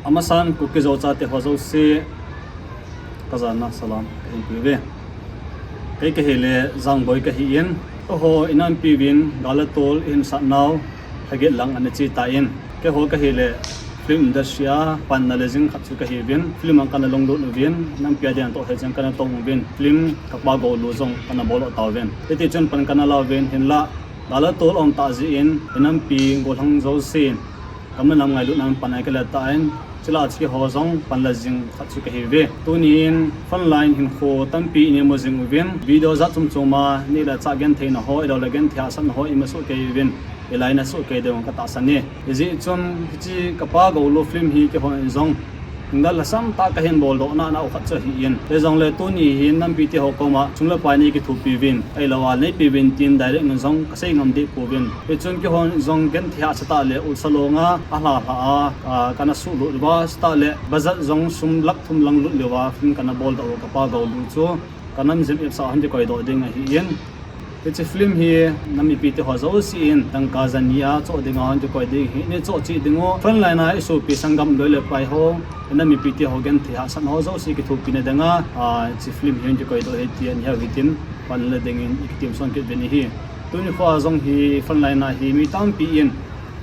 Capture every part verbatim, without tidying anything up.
Amasan Kuki Zo chate ho jouse, kajana salam kahin pe uve. Kei kahile Jangboi kahin, keiho inampi uvin gal le tol ihin sat nau lhaget lang ana che tan. Keiho kahile film industry a panna le jing khat chu kahiuvin, film a kana lunglut uvin, inampi a dinga toh hejeng kana tong uvin, film Kapa Goulu jong kana bol tauvin. Hiti chun pan kana la uvin, hinlah gal le tol aum tah jeh in, inampi gollhang jousen gam le nam ngailutna pan a kile tan, chule hiche ho jong pan la jing khat chu kahiuve. Tunin frontline hinkho tampi imu jing uvin, video jat chom chom a neh le chah gentheina ho, ahilouleh genthei hahsatna ho imu soh kei uvin, ilainat soh kei diu katahsan e. Hijeh chun hiche Kapa Goulu film hi keihon jong hinlah lhasam tah kahin boldoh nau khat chu ahin, hijongle tuni hin nampi teho koma sum le pai nei kithopi uvin, ahilouleh neipe uvin tin direct in jong kasei ngam deh pouvin. Hichun keihon jong genthei hahsa tah le ulsa longa alha lha a, a, kana suhlut uva, chutah le budget jong sum lakh thum lang lut leuva film kana boldoh u Kapa Goulu chu kanam jep epsa hon kikoidoh ding ahin. Hiche film hi nam mipi teho jousen dangka jani a choh dinga hon kikoi ding ahi, nei choh cheh diu. Frontline a isopi sanggam loi le pai ho, nam mipi teho genthei hahsatna ho jouse kithopina dinga, a, hiche film hi hon kikoidoh ahi tia neiho hitin pan la dingin ikitem son kit uvin ahi. Tuni khoa jong hi frontline a hi mi tampi in,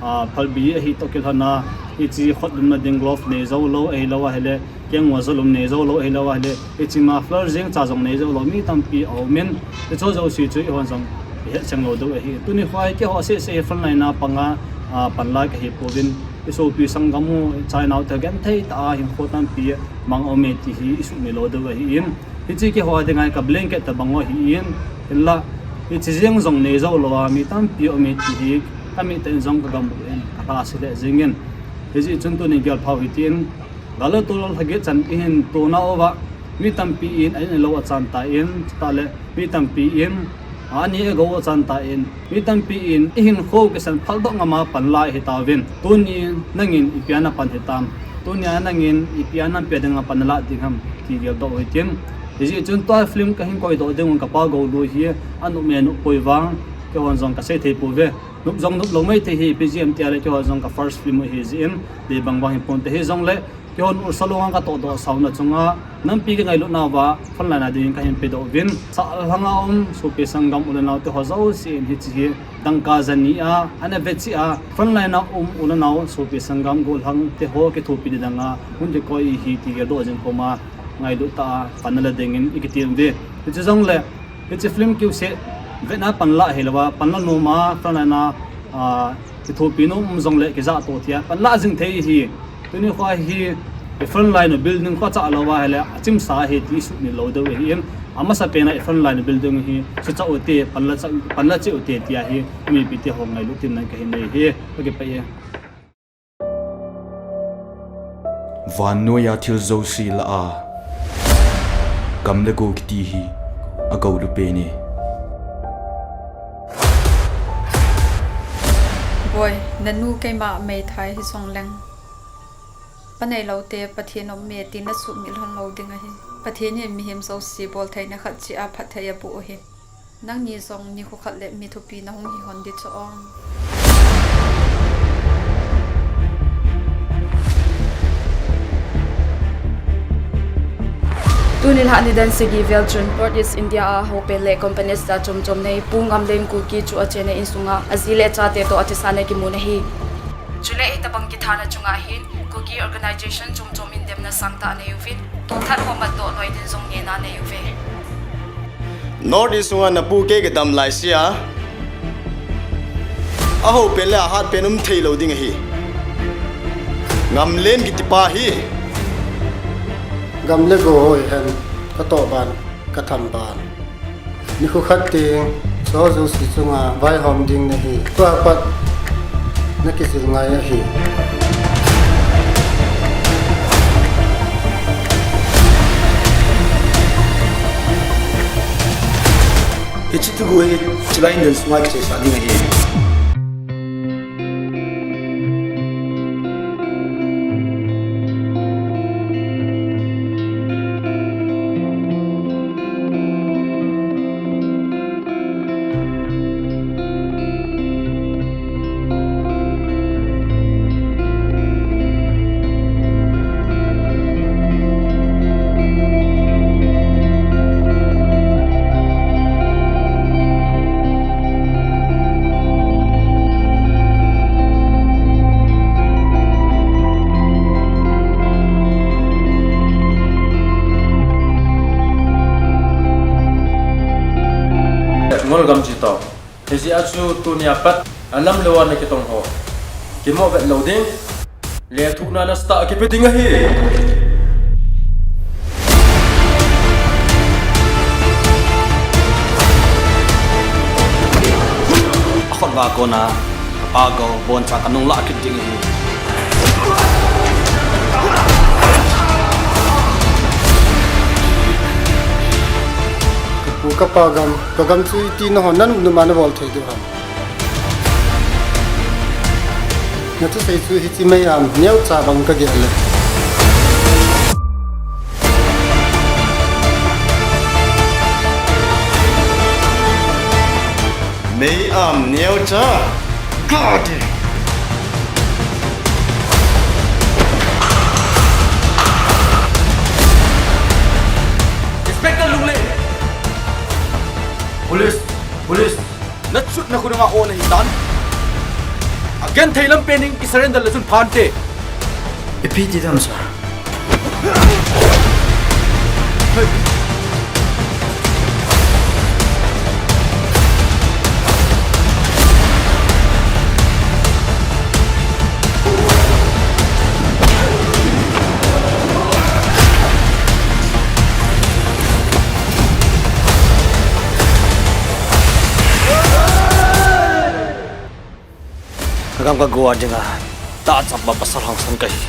a, phalbi ahi toh kilhon a, hiche khut lumna ding glove nei jou lou, ahilou ahile keng uva jolum nei jou lou, ahilou ahile hiche muffler jeng cha jong nei jou lou mi tampi aumin, hicheho jouse chu eihon jong ihet cheng lou diu ahi. Tuni khoa hi keiho seh seh hi frontline a panga, a, panla kahi pouvin, isopi sanggam u, ichainau te genthei tah a hinkho tampi mang aume ti hi isuhmil lou diu ahin. Hiche keiho dinga ka blanket tabang u ahin, hinlah hiche jeng jong nei jou lou a mi tampi aume ti hi kamit tah in jong kagam u in, kalhase lheh jengin. Hijeh chun tuni gelphao hitin, gal le tol lhaget chan ihin tona uva, mi tampi in a-in alou achan tan, chutah le mi tampi in ani agou achan tan, mi tampi in ihinkho kisan phaldoh ngam a panla ihi tauvin. Tunin nangin ipi a napan hitam? Tunia nangin ipi a nampi a dinga pan nalah ding ham ti geldoh u hitin. Hijeh chun tua film kahin koidoh diu Kapa Goulu hi anop me nop poi vang, keihon jong kasei thei pouve. Nop jong nop lou maithei hi, ipi jeh ham itile keihon jong ka first film u ahi jeh in, dei bang bang hi ponte hijongle, keihon ulsa longa katohdoh sauna chunga nampi kingailut nauva frontline a dingin kahin pedoh uvin. Sahlang a um sopi sanggam u le nao teho jousen hiche hi dangka jani a ana ve cheh a, frontline a um u le nao sopi sanggam gollhang teho kithopi ding dinga hung kikoi ahi ti geldoh jing koma ngailut tah a pan la dingin ikitem uve. Hiche jongle hiche film kiu seh vetna panla hilouva, panla nom a frontline a, a, kithopi nom um jongle kijah toh tia panla jing thei ahi. Tuni khoa hi i frontline u building khocha louva ahile achimsa ahi ti isuhmil lou diu ahin, amasapen a i frontline u building hi suchah ute, panla chah, panla cheh ute tia hi mipi teho ngailut tinna kahin nei ahi. Kakipah e. Vannoiya thil jouse lah a, gam le go kiti hi a Goulu pen e. Boi, nanu keima meithai hijongleng, pa neilou te Pathen um e ti nasuhmil lhon lou ding ahi. Pathen in mihem jouse boltheina khat cheh a phatthei aboh u ahi. Nangni jong nikho khat le mi thupi nahung hi lhon ding chu o. Tuni lhah nidan sagi vel chun North East India a hopen le companies jat chom chom nei Pu Ngamlen Kuki chu achena insunga aji le achate toh athisan a kimun ahi. Chule hitabang kithana chunga hin Kuki organization chom chom in demna sangtah anei uvin, thothat ho matdoh loi din jong ngehna anei uve. North East sunga napu kei kadam laisea, ahopen le ahatpen um theilou ding ahi. Ngamlen kitipa hi gam le go hoi hen katoh ban, katham ban. Nikho khat teng, cho jouse chunga vaihom ding nahi. Tua pat nakijil ngai ahi. Hiche thugu hi chulai in sunga kichai sa ding ahi. Ngol gam chi tao. Hijeh a chu tunia pat alam lou a na kitong ho kimoh vet lou ding. Lethuhna nasatah a kipe ding ahi. Akhut va kona, ago, boncha kanung lah kit ding ahi. Kapu kapa gam, kagam chu iti nahon nanop nop a nabol thei diu ham? Nathusei chu hiche mei am neocha bang kagel e. Mei am neocha, gade. Inspector Lunglei. Police, police. Nachutna khonunga o nahitan. Agenthei lampen in kisurrender le chun phante. Ipi ti dem, sir? Kagam kago a dinga tahchapa pasal hangsan kahi.